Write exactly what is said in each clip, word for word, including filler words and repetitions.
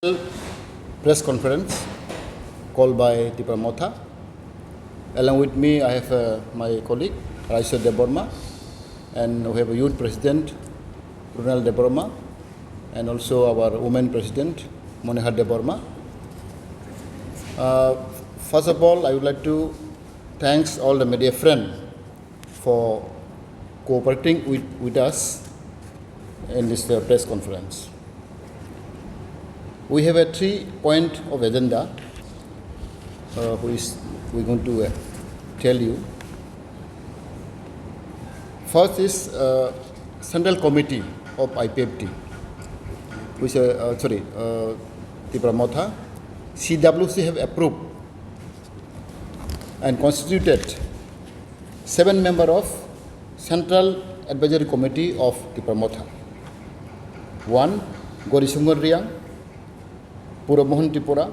Press conference called by Tipra Motha. Along with me, I have uh, my colleague Rajesh Debbarma, and we have a youth president, Runal Debbarma, and also our women president, Monihar Debbarma. Uh, first of all, I would like to thanks all the media friend for cooperating with, with us in this uh, press conference. We have a three point of agenda uh, which we're going to uh, tell you. First is uh, Central Committee of I P F T, which uh, uh, sorry, uh, Tipra Motha, C W C have approved and constituted seven member of Central Advisory Committee of Tipra Motha. One, Gori Sungur Riang, Puro Mohan Tripura,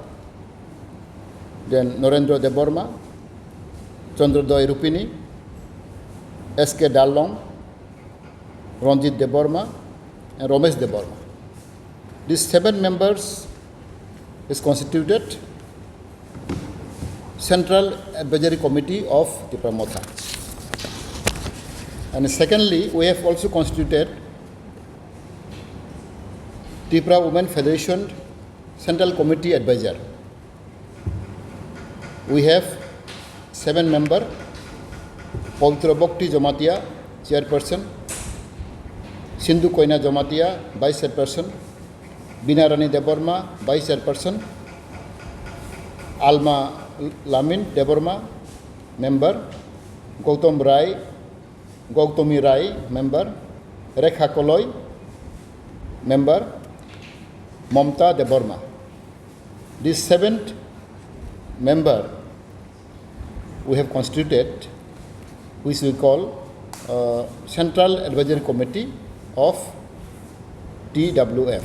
then Norendra Debbarma, Chandra Doy Rupini, S K Darlong, Ranjit Debbarma, and Romesh Debbarma. These seven members is constituted Central Advisory Committee of Tipra Motha. And secondly, we have also constituted Tipra Women Federation Central Committee Advisor. We have seven member, Pavitra Bhakti Jamatia, chairperson, Sindhu Koina Jamatia, vice chairperson, Bina Rani Debbarma, vice chairperson, Alma Lamin Debbarma, member, Gautam Rai, Gautami Rai, member, Rekha Koloi, member, Mamta Debbarma. This seventh member we have constituted, which we call uh, Central Advisory Committee of T W F.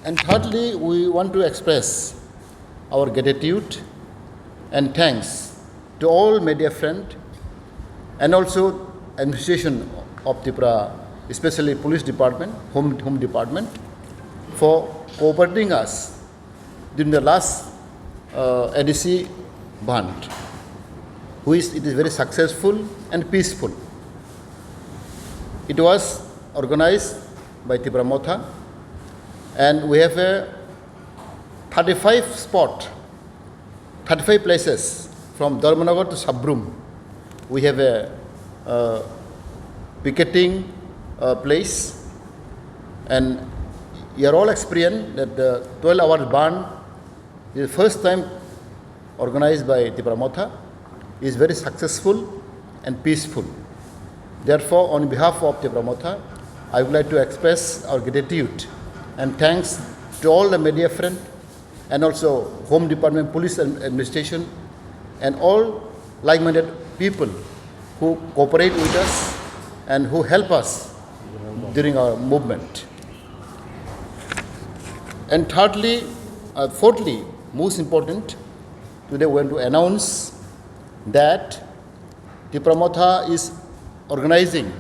And thirdly, we want to express our gratitude and thanks to all media friend and also administration of Tipra, especially police department, home, home department, for cooperating us during the last uh, A D C bandh, which it is very successful and peaceful. It was organized by Tipra Motha, and we have a thirty-five spot, thirty-five places from Dharmanagar to Sabrum. We have a uh, picketing uh, place, and you are all experienced that the twelve hour bandh is the first time organized by Tipra Motha, is very successful and peaceful. Therefore, on behalf of Tipra Motha, I would like to express our gratitude and thanks to all the media friend and also Home Department, Police and Administration, and all like-minded people who cooperate with us and who help us during our movement. And thirdly, uh, fourthly, most important, today we want to announce that Tipra Motha is organizing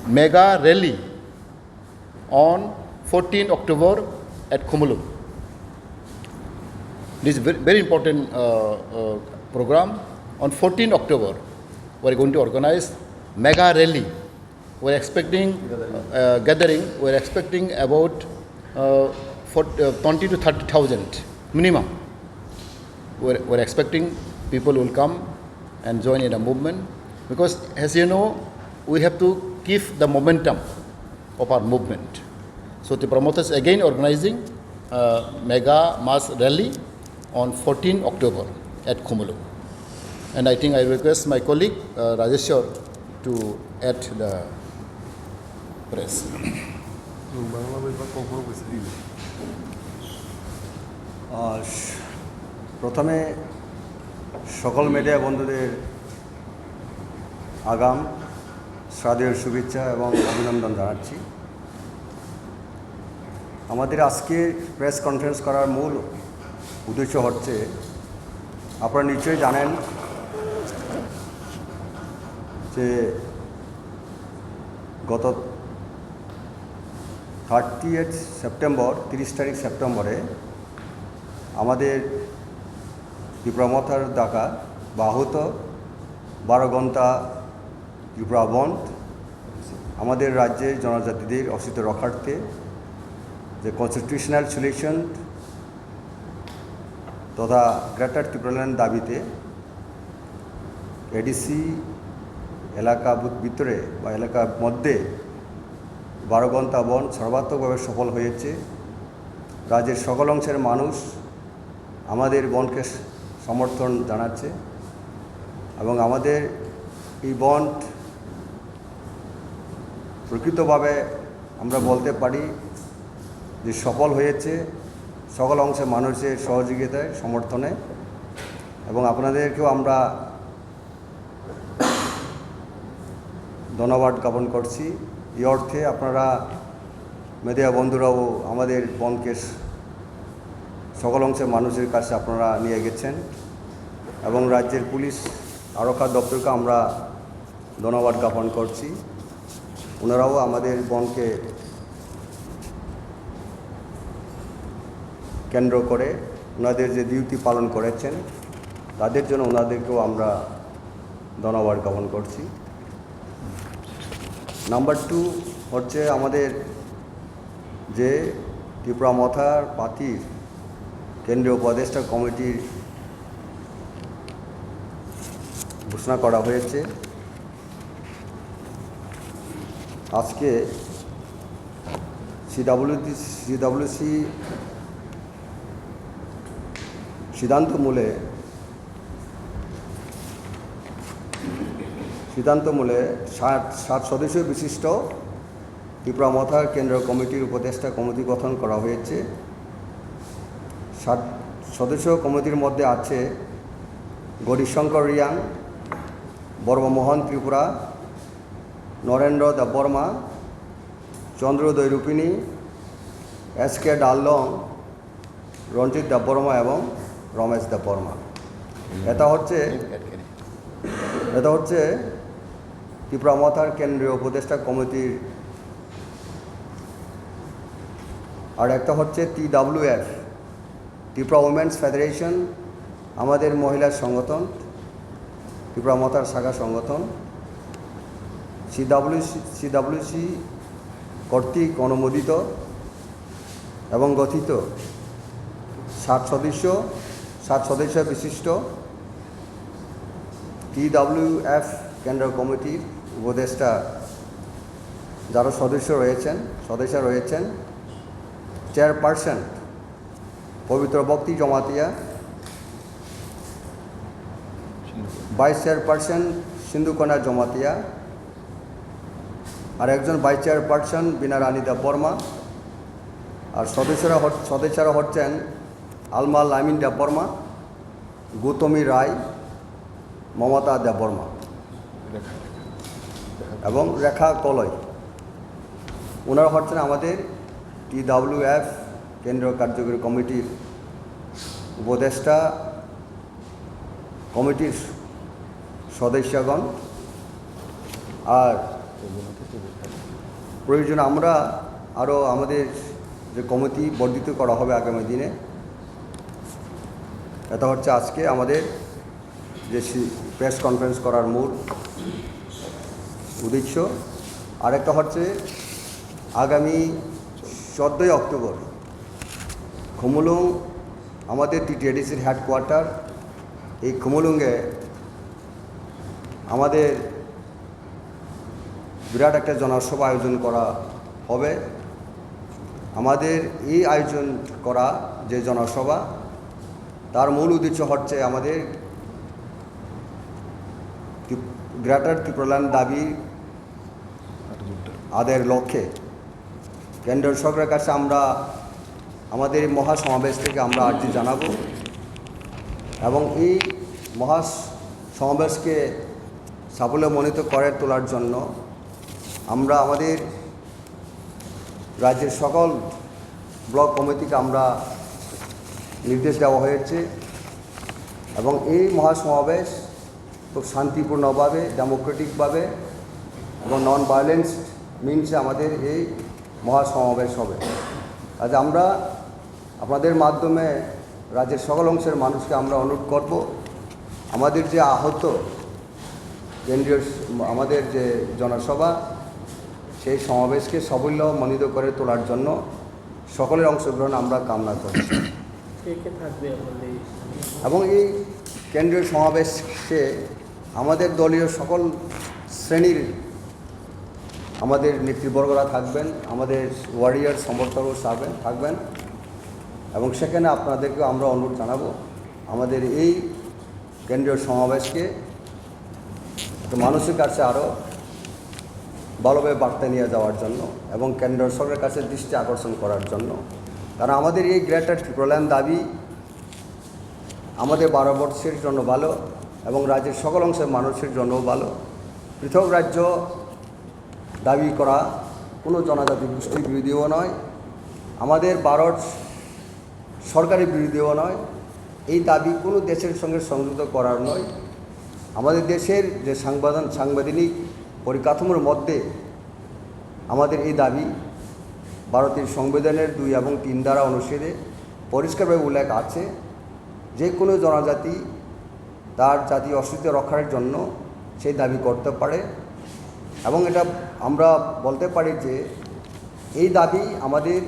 mega rally on fourteen October at Khumulwng. This is very, very important uh, uh, program. On fourteen October, we are going to organize mega rally. We are expecting uh, gathering. We are expecting about uh, for, uh, twenty to thirty thousand minimum. We are, we are expecting people will come and join in the movement, because, as you know, we have to keep the momentum of our movement. So the promoters again organizing a mega mass rally on fourteen October at Khumulwng. And I think I request my colleague uh, Rajeshwar to add the press. আহ, প্রথমে সকল মিডিয়া বন্ধুদের আগাম শ্রাদ্ধেয় শুভেচ্ছা এবং অভিনন্দন জানাচ্ছি। আমাদের আজকে প্রেস কনফারেন্স করার মূল উদ্দেশ্য হচ্ছে, আপনারা নিশ্চয়ই জানেন যে গত থার্টিয়েথ সেপ্টেম্বর, তিরিশ তারিখ সেপ্টেম্বরে আমাদের ত্রিপুরা মথার ডাকা বা আহত বারো ঘন্টা ত্রিপুরা বন্ধ আমাদের রাজ্যের জনজাতিদের অস্তিত্ব রক্ষার্থে যে কনস্টিটিউশনাল সলিউশন তথা গ্রেটার ত্রিপুরাল্যান্ড দাবিতে এডিসি এলাকা ভু-, ভিতরে বা এলাকার মধ্যে বারো ঘন্টা বন্ধ সর্বাত্মকভাবে সফল হয়েছে। রাজ্যের সকল অংশের মানুষ আমাদের বন্ধকে স-, সমর্থন জানাচ্ছে এবং আমাদের এই বন্ধ প্রকৃতভাবে আমরা বলতে পারি যে সফল হয়েছে সকল অংশে মানুষের সহযোগিতায়, সমর্থনে। এবং আপনাদেরকেও আমরা ধন্যবাদ জ্ঞাপন করছি। এই অর্থে আপনারা মিডিয়া বন্ধুরাও আমাদের বন্ধকে স-, সকল অংশের মানুষের কাছে আপনারা নিয়ে গেছেন এবং রাজ্যের পুলিশ আরক্ষা দপ্তরকে আমরা ধন্যবাদ জ্ঞাপন করছি। ওনারাও আমাদের বন্ধকে কেন্দ্র করে ওনাদের যে ডিউটি পালন করেছেন, তাদের জন্য ওনাদেরকেও আমরা ধন্যবাদ জ্ঞাপন করছি। নাম্বার টু হচ্ছে আমাদের যে ত্রিপুরা মথার পাতির কেন্দ্রীয় উপদেষ্টা কমিটির ঘোষণা করা হয়েছে। আজকে সিডাব্লিউসি সিডাব্লিউসি সিদ্ধান্ত মূলে সিদ্ধান্ত মূলে সাত সাত সদস্য বিশিষ্ট ত্রিপুরা মথার কেন্দ্রীয় কমিটির উপদেষ্টা কমিটি গঠন করা হয়েছে। সাত সদস্য কমিটির মধ্যে আছে গৌরীশঙ্কর রিয়াং, বর্মমোহন ত্রিপুরা, নরেন্দ্র দেববর্মা, চন্দ্রোদয় রূপিণী, এস কে ডাল্লং, রঞ্জিত দেববর্মা এবং রমেশ দেববর্মা। এটা হচ্ছে এটা হচ্ছে ত্রিপুরা মথার কেন্দ্রীয় উপদেষ্টা কমিটির। আর একটা হচ্ছে টিডাব্লিউএফ, ত্রিপুরা উমেন্স ফেডারেশন, আমাদের মহিলা সংগঠন, ত্রিপুরা মথার শাখা সংগঠন, সিডাব্লিউসি সিডাব্লিউসি কর্তৃক অনুমোদিত এবং গঠিত সাত সদস্য সাত সদস্য বিশিষ্ট টিডাব্লিউএফ কেন্দ্র কমিটির উপদেষ্টা যারা সদস্য রয়েছেন, সদস্য রয়েছেন, চেয়ারপারসন পবিত্র ভক্তি জমাতিয়া, ভাইস চেয়ারপারসন সিন্ধুকন্যা জমাতিয়া, আর একজন ভাইস চেয়ারপারসন বিনা রানী দেববর্মা, আর সদস্যরা হচ-, সদস্যরা হচ্ছেন আলমা লামিন দেববর্মা, গৌতমী রায়, মমতা দেববর্মা এবং রেখা কলই। ওনারা হচ্ছেন আমাদের টিডাব্লিউএফ কেন্দ্রীয় কার্যকরী কমিটির উপদেষ্টা, কমিটির সদস্যগণ। আর প্রয়োজন আমরা আরও আমাদের যে কমিটি বর্ধিত করা হবে আগামী দিনে, এটা হচ্ছে আজকে আমাদের যে সি-, প্রেস কনফারেন্স করার মূল উদ্দেশ্য। আরেকটা হচ্ছে আগামী চোদ্দোই অক্টোবর খুমুলুং, আমাদের টিটিএডিসির হেডকোয়ার্টার, এই খুমুলুঙে আমাদের বিরাট একটা জনসভা আয়োজন করা হবে। আমাদের এই আয়োজন করা যে জনসভা, তার মূল উদ্দেশ্য হচ্ছে আমাদের ত্রিপ-, গ্রেটার ত্রিপুরাল্যান্ড দাবি আদায়ের লক্ষ্যে কেন্দ্র সরকারের কাছে আমরা আমাদের এই মহাসমাবেশ থেকে আমরা আর্জি জানাবো এবং এই মহা সমাবেশকে সাফল্যমণ্ডিত করে তোলার জন্য আমরা আমাদের রাজ্যের সকল ব্লক কমিটিকে আমরা নির্দেশ দেওয়া হয়েছে এবং এই মহাসমাবেশ খুব শান্তিপূর্ণভাবে, ডেমোক্রেটিকভাবে এবং নন ভায়োলেন্স মিনসে আমাদের এই মহাসমাবেশ হবে। আজ আমরা আপনাদের মাধ্যমে রাজ্যের সকল অংশের মানুষকে আমরা অনুরোধ করব, আমাদের যে আহত কেন্দ্রীয় স-, আমাদের যে জনসভা, সেই সমাবেশকে সাফল্যমণ্ডিত করে তোলার জন্য সকলের অংশগ্রহণ আমরা কামনা করছি। কে কে থাকবে আমাদের? এবং এই কেন্দ্রীয় সমাবেশে আমাদের দলীয় সকল শ্রেণীর আমাদের নেতৃবর্গরা থাকবেন, আমাদের ওয়ারিয়র সমর্থকও থাকবেন থাকবেন এবং সেখানে আপনাদেরকে আমরা অনুরোধ জানাবো, আমাদের এই কেন্দ্রীয় সমাবেশকে একটা মানুষের কাছে আরও ভালোভাবে বার্তা নিয়ে যাওয়ার জন্য এবং কেন্দ্র সরকারের কাছে দৃষ্টি আকর্ষণ করার জন্য। কারণ আমাদের এই গ্রেটার ত্রিপুরাল্যান্ড দাবি আমাদের ভারতবর্ষের জন্য ভালো এবং রাজ্যের সকল অংশের মানুষের জন্যও ভালো। পৃথক রাজ্য দাবি করা কোনো জনজাতি গোষ্ঠীর বিরোধীও নয়, আমাদের ভারত সরকারের বিরোধীও নয়। এই দাবি কোনো দেশের সঙ্গে সংযুক্ত করার নয়। আমাদের দেশের যে সাংবাদন-, সাংবিধানিক পরিকাঠামোর মধ্যে আমাদের এই দাবি ভারতের সংবিধানের দুই এবং তিন ধারা অনুচ্ছেদে পরিষ্কারভাবে উল্লেখ আছে, যে কোনো জনজাতি তার জাতীয় অস্তিত্ব রক্ষার জন্য সেই দাবি করতে পারে। এবং এটা আমরা বলতে পারি যে এই দাবি আমাদের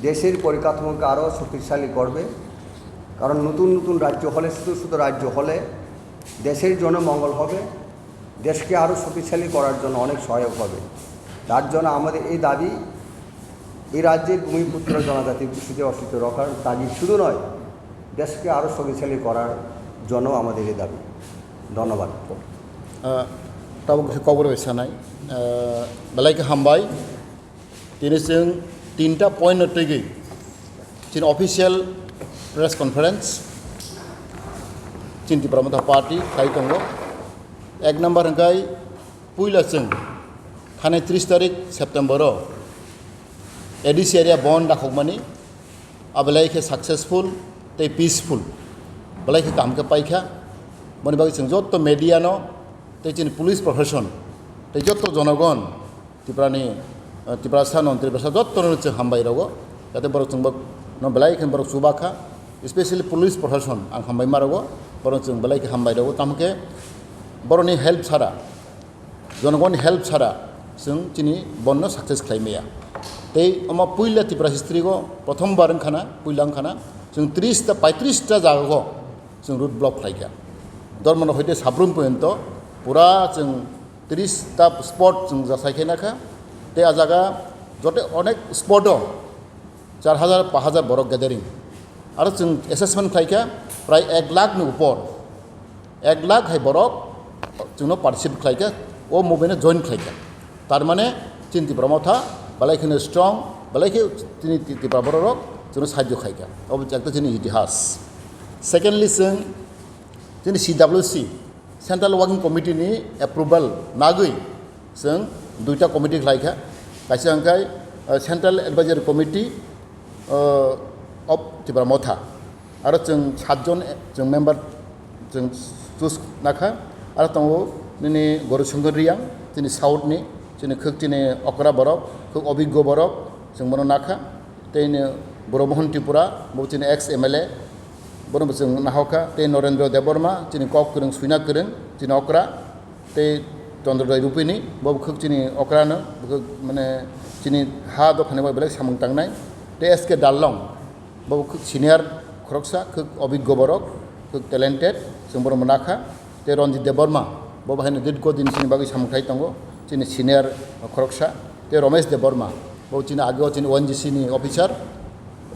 দেশের পরিকাঠামোকে আরও শক্তিশালী করবে, কারণ নতুন নতুন রাজ্য হলে, ছোটো ছোটো রাজ্য হলে দেশের জন্য মঙ্গল হবে, দেশকে আরও শক্তিশালী করার জন্য অনেক সহায়ক হবে। তার জন্য আমাদের এই দাবি, এই রাজ্যের ভূমিপুত্র জনজাতির গোষ্ঠীদের অস্তিত্ব রক্ষার দাবি শুধু নয়, দেশকে আরও শক্তিশালী করার জন্য আমাদের এই দাবি। ধন্যবাদ। Ah, tabuk khe kokborok bai sanai. Ah, belai khe hambai. Tini chwng tinta point no twigwi chini official press conference chini Tipra Motha Party khai tongo. Ek number hwnkhe puila chwng thanai tris tarik September o A D C area bon dakhokmani, a belai khe successful tei peaceful, belai khe kaham khe paikha. Boni bagwi chwng jotto media no tei chini police profession tei jotto jonogon Tiprani, eh, Tiprasa non Tiprasa jotto no chwng hambai rogo, jate borok chwng bo no belai khe borok chuba kha, especially police profession ang hambai ma rogo, borok chwng belai khe hambai rogo, tamo khe borokni help sara, jonogoni help sara chwng chini bonno success khlai maya. Tei omo puila Tripura history o prothom bar wngkha na, puila wngkha na, chwng tris ta, paitris ta jaga o chwng road block khlai kha. Dormono hoite Sabrum porjonto pura chwng tris ta spot chwng jasai khe nakha. Tei a jaga jote onek spot o char hajar, pash hajar borok gathering. Aro chwng assessment khlai kha prai ek lakh ni upor. Ek lakh hai borok chwngno participate khlai kha, o movement o join khlai kha. Tar mane chini Tipra Motha belai kheno strong, belai khe chini Ti-, Tipra borok rok chwngno sahajyo khai kha. Obo ekta chini itihas. Secondly, chwng chini C W C, Central Working Committee ni approval nagwi chwng duita committee khlai kha. Kaisa hwnkhe, uh, Central Advisory Committee, uh, of Tipra Motha. Aro chwng satjon chwng member chwng choose nakha. Aro tongo nini Gaurashankar Reang, chini south ni, chini khwk chini okra borok, khwk obiggo borok, chwng bono nakha. Tei ni Bromohon Tripura, bo chini ex M L A, bono bo chwng nahokha. Tei Norendra Debbarma, chini kok kwrwng, swina kwrwng, chini okra. Tei Chandrodaya Rupini, bo khwk chini okrano, bo khwk mane chini ha dophani bai belai samung tangnai. Tei S K Darlong, bo khwk senior khoroksa, khwk obiggo borok, khwk talented, chwng bono nakha. Tei Ranjit Debbarma, bo bahai no dirgo din chini bagwi samung khai tongo, chini senior khoroksa. Tei Ramesh Debbarma, bo chini ageo chini O N G C ni officer,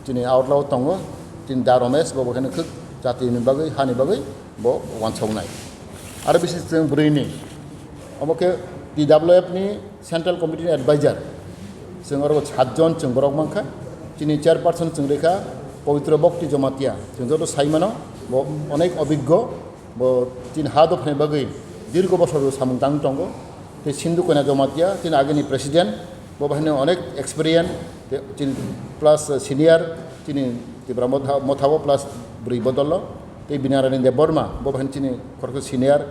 chini outlaw tongo, chini Da Ramesh, bo bahai no khwk jati ni bagwi, hani bagwi bo wansoknai. Aro bisi chwng bwrwini, omo khe T W F ni Central Committee ni advisor, chwng oro satjon chwng borok mankha. Chini chairperson chwng rikha Pabitra Bhakti Jamatia, chwng joto saimano, bo onek obiggo, bo chini ha dophani bagwi dirgo bosor samung tang tongo. Tei Sindhu Koina Jamatia, chini agini president, bo bahai no onek experience, tei chini plus senior, chini Tipra Motha, Mothao plus bwrwi bodolo, tei Binarani Debbarma, bo bahai chini khoroksa senior,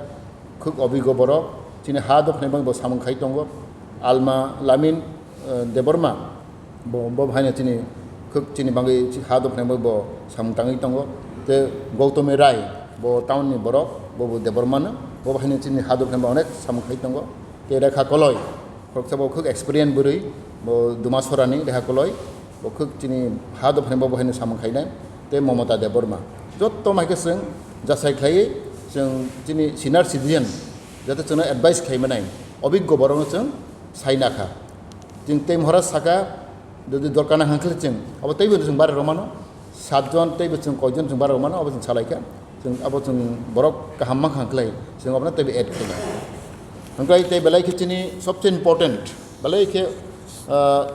khwk obiggo borok, chini ha dophani bagwi bo samung khai tongo. Alma Lamin, eh, Debbarma, bo, bo haino chini khuk chini bagwi chi ha dophnai bo, bo samung tangwi tongo. Te Gautami Rai, bo town ni borok, bo bo Debbarma no, bo haino chini ha dophnai bo onek samung khai tongo. Te Rekha Koloi, khoroksa bo khuk experience bwrwi, bo Dumasora ni Rekha Koloi, bo khuk chini ha dophnai bo, bo haino samung khainai. Te Mamata Debbarma, jotto mai khe chwng jasai khlaiwi chwng chini senior citizen, jate chwngno advice khai manai, obiggo borokno chwng sai nakha. Chwng tei Maharaj saka, jodi dorkar nang khe chwng abo teibo chwng bare rwmano, satjon teibo chwng koijon chwng bare rwmano, abo chwng salaikha. Chwng abo chwng borok kaham mankha khlai, chwng abono teibo add khaina. Hwnkhe tei belai khe chini sobse important, belai khe, ah,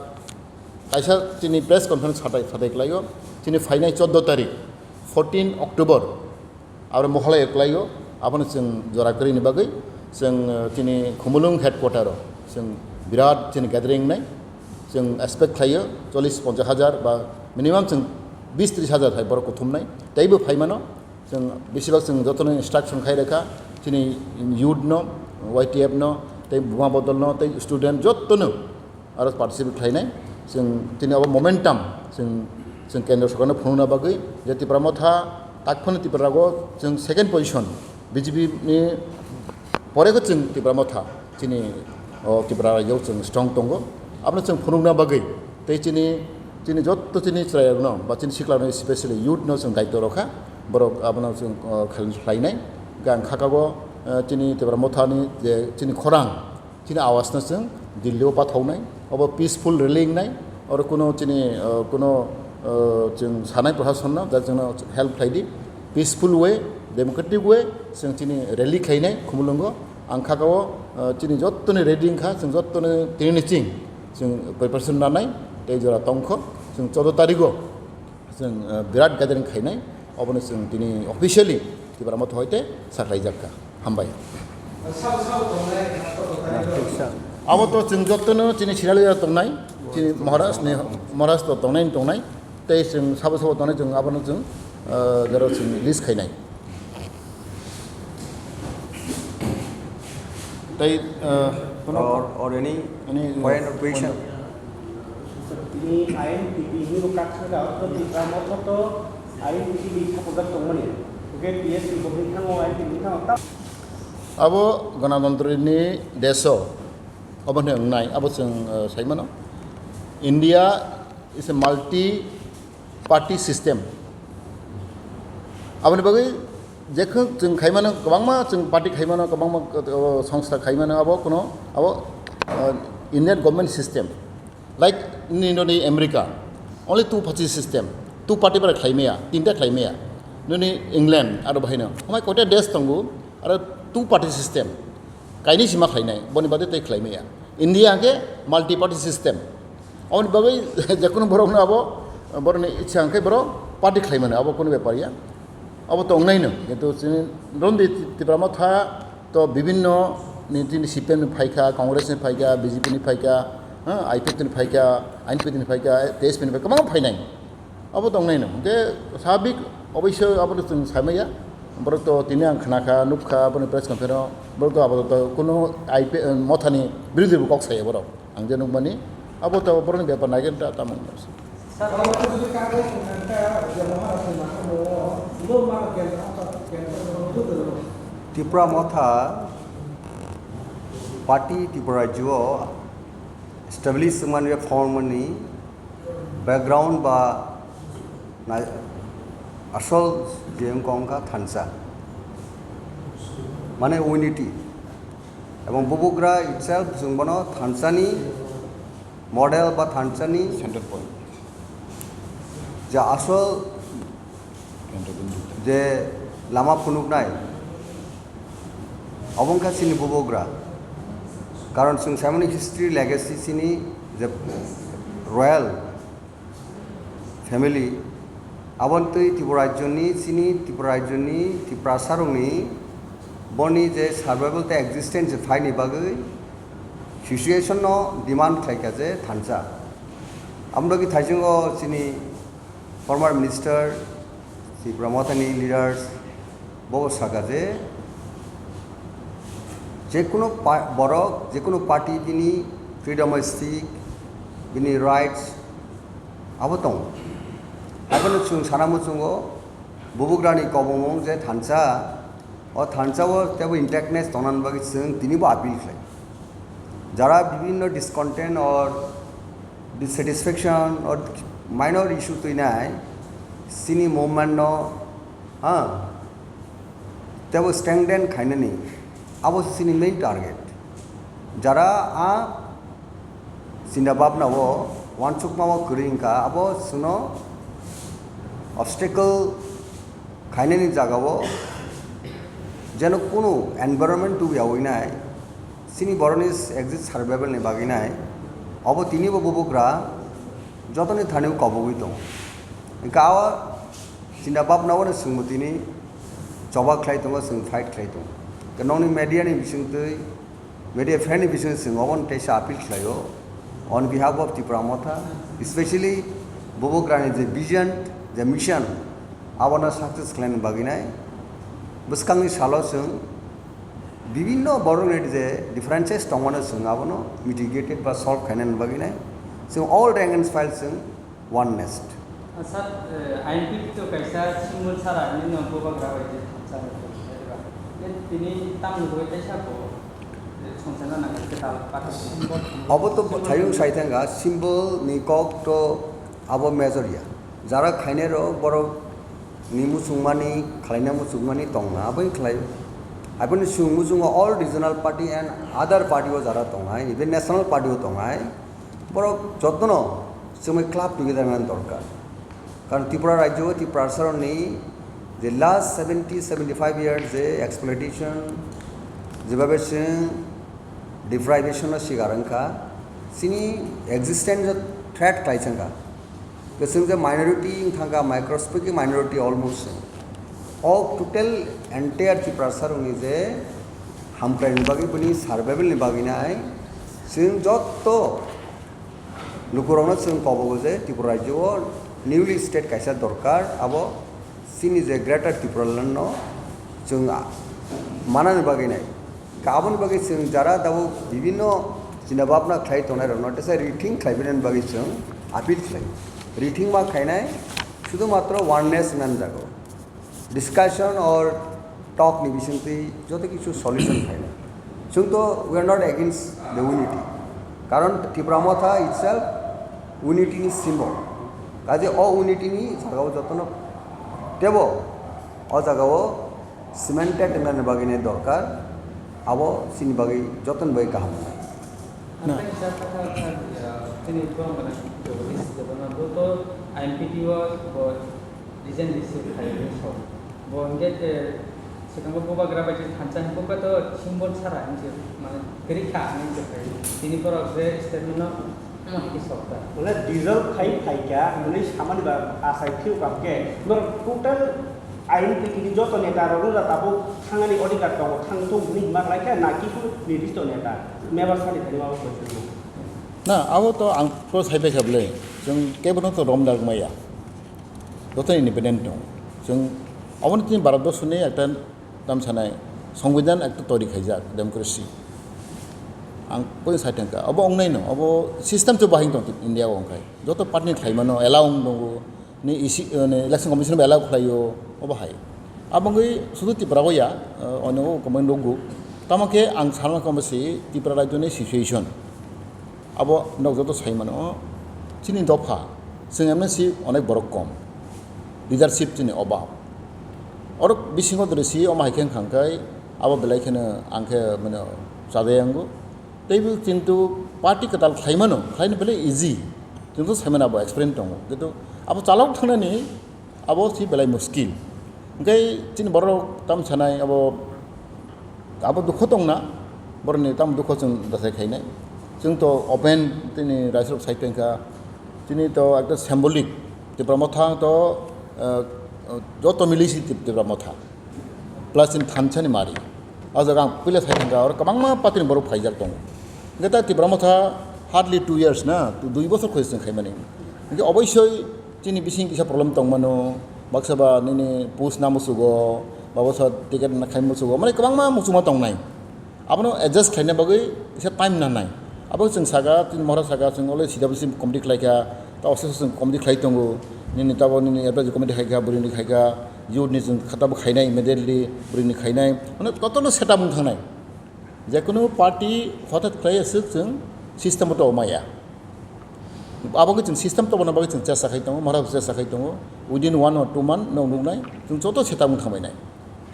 kaisa chini press conference satai, satai khlaio, chini phainai chordo tarik, fourteen October, aro Mohalaya khlaio, abono chwng jora kwrwini bagwi chwng, eh, chini Khumulwng headquarter o chwng birat chini gathering nai, chwng expect khlaio chollish ponchash hajar ba minimum chwng bis tris hajar hai borok kuthumnai, teibo phaimano. Chwng besibak chwng jotono instruction khai rwkha, chini youth no, Y T F no, tei buma bodol no, tei student jotono aro participate khlainai. Chwng tini abo momentum chwng, chwng kendro sorkarno phunukna bagwi je Tipra Motha takphano Tripura rago chwng second position, B J P ni pore khe chwng Tipra Motha chini o Tripura rajyo chwng strong tongo. Abono chwng phunukna bagwi tei chini, chini jotto chini chwrairokno ba chini siklarokno, specially youth no chwng daitw rwkha, borok abono chwng, o, khel-, khlainai. Hwnkhe ang khakago, eh, chini Tipra Mothani je chini khorang, chini awasno chwng Delhi o pathaunai, obo peaceful rally wngnai, oro kuno chini, eh, kuno, eh, chwng sanai proshasonno, da chwngno help khlai di, peaceful way, democratic way, chwng chini rally khlainai Khumulwngo. Ang khakao, eh, chini jottoni ready wngkha, chwng jottoni tini ni ching chwng preparation nanai, tei jora tongkho, chwng chordo tarigo. Chwng, eh, birat gathering khainai, obono chwng tini officially Tipra Motha hoite sakhlaijakha. Hambai. Abo to chwng jotono chini sinali tongnai, chini Maharaj ni, Maharaj to tongnai, tongnai, tei chwng sabo sabo tongnai, chwng abono chwng, eh, jora chwng list khainai. Tei, eh, kono or, or any any, point of question? Tini I N P T ni bo kaksaka, to Tipra Motha to I N P T ni supporter tongmani. Oke, T S P bo hwn thango, I N P T ni thango. Abo Ganatantri ni deso, abo hwnwi wngnai, abo chwng, eh, saimano. India is a multi party system. Aboni bagwi jekhwng chwng khaimano, kwbangma chwng party khaimano, kwbangma, uh, songstha khaimano, abo kuno, abo, uh, Indian government system. Like nini noni America, only two party system, two party bara khlaimaya, tinta khlaimaya. Nini England, aro bahaino. Amai koita desh tongo, aro two party system. Kaini sima khlainai, boni bagwi tei khlaimaya. India hwnkhe multi party system. Aboni bagwi jekono borokno abo, borokni ichha hwnkhe borok party khlaimano, abo kono bepar ya. Abo to wngnaino, kintu chini Rondi Tipra Motha to bibinno ni chini C P M ni phaikha, Congress ni phaikha, B J P ni phaikha, ha, I P F T ni phaikha, I N P T ni phaikha, T S P ni phaikha, kwbangma phainai. Abo to wngnaino. Hwnkhe sabik oboisyo abo to chwng saimaya. Borok to tini ang khnakha, nukkha, aboni press conference o. Borok to abo to kuno I P, Mothani birodhi bo kok saya borok. Ang je nukmani, abo to borokni bepar naigen ta tamo. Tipra Motha party Tripura rajyo establish wngmani, form ni background ba nai-, asol je wngkha wngkha thansa, mane unity, ebong bubagra itself chwng bono thansani model ba thansani center point, je asol je lama phunuknai, obo wngkha chini bubagra. Karon chwng saimani history legacy chini je royal family, aboni twi Tripura rajyoni, chini Tripura rajyoni, Tiprasarokni boni je survival tei existence je phaini bagwi situation no demand khlaikha je thansa. Amdoki thaichungo chini former minister, Tipra Mothani leaders, bo saka je, jekunu pa-, borok, jekunu party bini freedom of speech, bini rights abo tongo. Abono chwng sana muchungo, bubugrani kobongmung je thansa, o thansa o tebo intactness tongna bagwi chwng tinibo appeal khlai. Jara bibhinno discontent or dissatisfaction or minor issue twinai, chini movement no, ha, tebo strengthen khainani, abo se chini main target. Jara a chinta bhabna o uansukma o kwrwi wngkha, abo chwngno obstacle khainani jaga o jeno kunu environment tubuyawi nai, chini boroni exit survival ni bagwi nai, abo tinibo bubugra jotoni thani kobogwi tongo. Hwnkhe o chinta bhabna o chwngbo tini choba khlai tongo, chwng fight khlai tongo. Hwnkhe nokni media ni bisingtwi, media friend ni bisingtwi chwng obono teisa appeal khlaio on behalf of Tipra Motha, especially bubugrani je vision, je mission, abono success khlaina bagwi nai. Bwskangni salo chwng bibhinno borokni je differences tongmano chwng abono mitigated ba solve khainani bagwi nai. Chwng all rank and file chwng oneness. Sir, eh, I N P T to kaisa symbol sara hinwi no bubagra bai je thansa ni tongsa eba. Ye tini tamni bagwi teisa bo, eh, songchana nang kwtal pathak. Obo to thayung sai thangkha, symbol ni kok to abo major ya. Jara khainai rok borok ni muchungmani, khlaina muchungmani tongna, abo wng khlai. Aboni chwng muchungo all regional party and other party o jara tongnai, even national party o tongnai. Borok jotono chwngwi club together nani dorkar. Karon Tripura rajyo o Tiprasarokni je last seventy, seventy five years je exploitation, jebabe chwng deprivation no sikar wngkha, chini existence o threat khlai changkha. Kwchwng je minority wng thangkha, microscopic minority almost. O total entire Tiprasarokni je hamkraini bagwi, bini survival ni bagwi nai chwng jotto lukurokno chwng kobogo je Tripura rajyo o newly state kaisa dorkar, abo chini je Greater Tipraland no chwng a-, manani bagwi nai. Ka aboni bagwi chwng jara tabuk bibhinno chinta bhabna khlai tongnai rokno teisa rethink khlai bini bagwi chwng appeal khlai. Rethink ma khainai, sudhu matro oneness nani jago. Discussion or talk ni bisingtwi joto kichu solution phainai. Chwng to we are not against the unity. Karon Tipra Motha itself unity ni symbol. Kaje o unity ni jagao jotono tebo o jagao cemented wngnani bagwi ni dorkar, abo chini bagwi jotoni bagwi kaham wngnai. Na. Tei kisa kha kha, ah, chini Trump gana Jogolis Debbarma bo to I M P T o bo resign receive khai ni sok. Bo hingke, eh, swkango bubagra bai thansa hingke to symbol sara hinwi mane kwrwi kha hinwi khai. Tini borok je statement no omo hai khe sok ta. Mane dissolve khai phai kha hinwi samani ba asai phiu kam khe norok total I M P T ni joto neta rok no da tabuk thangani odhikar tongo, thang thung hinwi hima khlai kha na kiphilwi nirdisto neta member sani thani ma bo kwrwi. Na, abo to ang pro sai bai kha bwle, chwng kebo no to rom dak maya, joto independent tongo. Chwng aboni tini Bharat borso ni ekta tam sanai, Songbidan ekta toiri khaijak, democracy. Ang koi sai thangkha, abo wngnai no, abo system to bahing tong India o wngkhai. Joto party ni khlai mano, allow wng tongo, ni isi, ni election commission bai allow khlaio, obo hai. Abo wngwi sudu Tripura o ya, eh, onyo o komai nukgo. Tamo khe ang sana kamo si Tripura rajyo ni situation. Abo nok joto sai mano, chini dopha, chwng M N C onek borok kom, leadership chini obab. Oro bisingo dori si omo hai khe wngkha khe abo belai kheno ang khe mane chajai ango. Teibo kintu party kwtal khlai mano, khlaino belai easy. Kintu sai mano abo experience tongo. Kintu abo chalok thangnani abo si belai muskil. Hingke chini borok tam sanai abo, abo dukho tongna, borokni tam dukho chwng bwsai khainai. Chwng to open tini raisrok sai tongkha. Chini to ekta symbolic, Tipra Motha to, eh, joto mili si Tip-, Tipra Motha. Plus chini thansa ni mari. O jaga ang puila sai thangkha, oro kwbangma party ni borok phaijak tongo. Hingke ta Tipra Motha hardly two years na, tu dui bosor khoi chwng khaimani. Hingke oboisoi chini bising kisa problem tongmano, baksa ba nini post na musugo, ba baksa ticket na khai musugo, mane kwbangma muchungma tongnai. Abono adjust khlaina bagwi kisa time nanai. Abo chwng saka, chini mohra saka, chwng already C W C committee khlai kha, ta office chwng committee khlai tongo, nini tabo nini advisory committee khai kha, bwrwini khai kha, youth ni chwng kha tabo khainai immediately, bwrwini khainai, mane kotono setup wng thangnai. Jekunu party hothat khlai aswk chwng system o tongmaya. Abo khe chwng system tongmani bagwi chwng chesta khai tongo, mohra chesta khai tongo, within one or two month no nuknai, chwng joto setup wng thangbainai.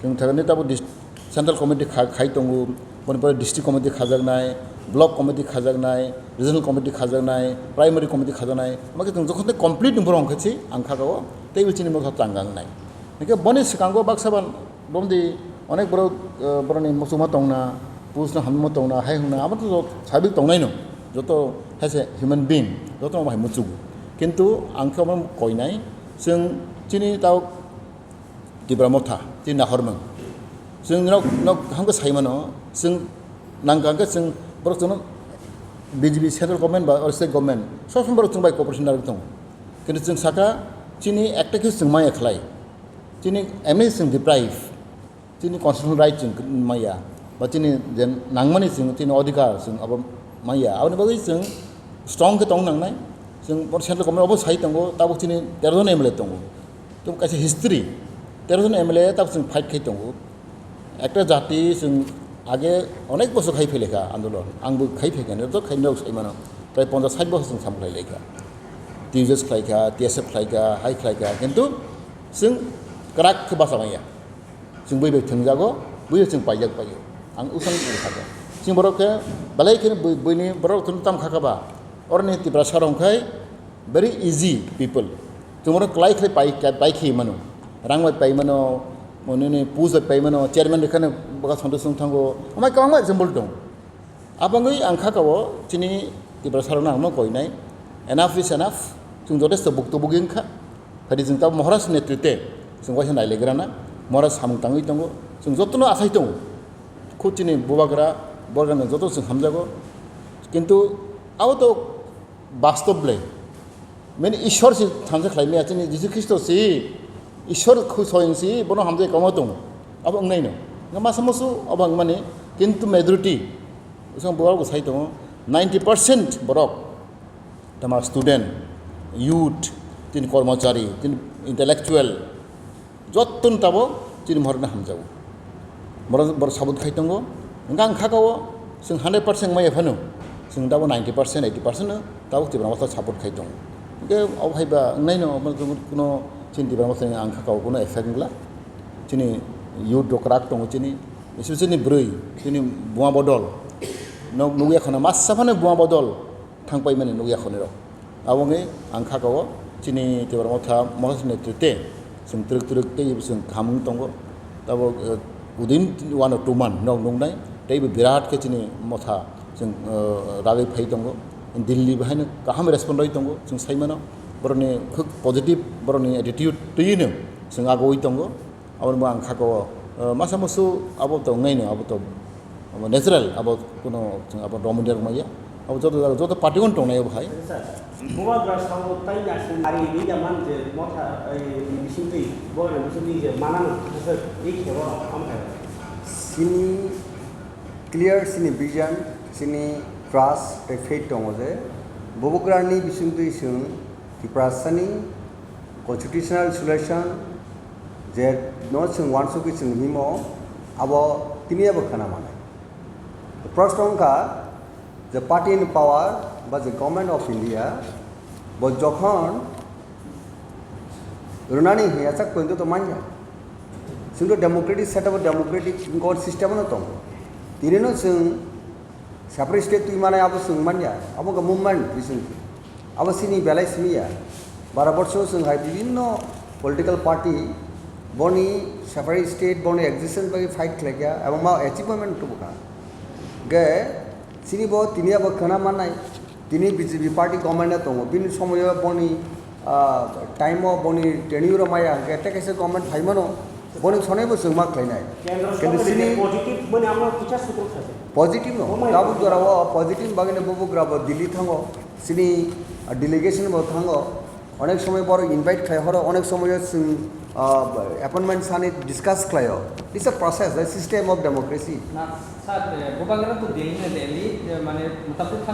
Chwng thangni tabo dis-, central committee kha-, khai tongo, boni pore district committee khajaknai, block committee khajaknai, regional committee khajaknai, primary committee khajaknai, omo khe chwng jokhon tei complete ni borok hwnkhe se ang kha o teibo chini mokha chang gangnai. Hwnkhe boni swkango baksa ban bomdi onek borok, eh, borokni muchungma tongna, push no hamma tongna, hai hwngna, abo to sabi tongnai no, joto as a human being, joto no hai muchugo. Kintu ang khe omo koinai, chwng chini tao Tipra Motha, chini nahormung. Chwng nok, nok hamkhe sai mano, chwng nangkha hwnkhe chwng borok chwngno B J P central government ba or state government, sob somoi borok chwng bai cooperation narwk tongo. Kintu chwng saka, chini ekta khe chwng maya khlai, chini M N A chwng deprive, chini constitutional right chwng maya, ba chini je nangmani chwng chini odhikar chwng abo maya, aboni bagwi chwng strong khe tong nangnai. Chwng bo central government obo sai tongo, tabuk chini tero jon M L A tongo. Tong kaisa history, tero jon M L A tabuk chwng fight khai tongo. Ekta jati chwng age onek bosor khai phailekha andolon, angbo khai phaikha, joto khai nok sai mano, prai ponchash sait bosor chwng samung khlai laikha, T U J S khlaikha, T S F khlaikha, hai khlaikha, kintu chwng kwrak khe bacha manya. Chwng bui bai thwngjago, bui bai chwng paijak paio. Ang usang bai sakha. Chwng borok khe belai kheno bui, buini borok thwng tam kha kha ba. Oroni Tiprasa rok khai very easy people. Chwng borok klai khlai pai, pai khe mano. Rang bai pai mano, monini post bai pai mano, chairman rwkhani bwkha sonto song thango. Amai kwbangma example dong. Abangwi ang kha kao chini Tiprasa rokno ang no koinai, enough is enough, chwng jotesto bukto bugi wngkha, phadi chwng tabo Maharaj netrite chwng waisa nailegrana, Maharaj samung tangwi tongo, chwng jotono asai tongo, khud chini bubagra, borgana joto chwng hamjago, kintu abo to bastob le. Mani Ishwar se thansa khlai maya, chini Jisu Khristo se Ishwar khu soyong se bono hamjai kamo tongo. Abo wngnai no. Nga masa musu abo wngmani, kintu majority, usang borok bo sai tongo, ninety percent borok, tama student, youth, tini kormochari, tini intellectual, jottoni tabuk chini mohorno hamjago. Borok, borok sabut khai tongo. Hingke ang kha kao, chwng hundred percent maya phano, chwng tabuk ninety percent, eighty percent no tabuk Tipra Motha support khai tongo. Hingke abo hai ba wngnai no, omo kuno chini Tipra Motha ni ang kha kao kuno effect wngla. Chini youth rok kwrak tongo chini, especially bwrwi, chini buma bodol. Nok nugya khana masa phano buma bodol thang paimani nukya khonirok. Abo wngwi ang kha kao chini Tipra Motha, Motha netrite chwng twrwk twrwk tei chwng khamung tongo. Tabuk, eh, within one or two month nok nuknai tei bo birat khe chini Motha chwng, eh, ragwi phai tongo. Delhi bahaino kaham respond rwi tongo, chwng sai mano. Borokni khuk positive, borokni attitude twiwi no chwng agoi tongo. Abo bo ang kha kao, eh, masa musu abo to wngnai no, abo to abo natural, abo kuno chwng abo dominate rok maya, abo joto jaga joto party on tongnai abo hai. Sir, Bubagra sao tai ya sing ari ni ya man je Motha, eh, bising twi, bo ni bising twi je manang thasa i khebo am khai. Sini clear, sini vision, sini trust tei faith tongo je Bubagra ni bising twi chwng Tiprasani constitutional solution je no chwng wansugwi chwng himo, abo tini abo khna manai. Proshno wngkha je party in power ba je Government of India bo jokhon rwnani hiya chak pointo to manya. Chwngto democratic setup, democratic system no tongo. Tini no chwng separate state twi manai abo chwng manya, abo wngkha movement bising. Abo chini belai simi ya. Baro borso chwng hai bibinno political party boni separate state boni existence bai fight khlai kha, abo ma achievement tubu kha. Ge chini bo tini abo khna manai, tini B J P party government tongo, bini somoyo boni, ah, time o boni tenure o maya, ge tei kaisa government phaimano, boni sonai bo chwng ma khlainai. Kendra Kintu sorkar chini ni positive mane amro kicha sutro thase. Positive no, Omai tabuk positive. Jora o positive bagwi no bubugra bo Delhi thango, chini, ah, delegation bo thango, onek somoy borok invite khlai horo, onek somoy chwng, ah, appointment sani discuss khlaio. It's a process, a system of democracy. Na, sir, eh, bubagra to Delhi na Delhi, eh, mane, motamoti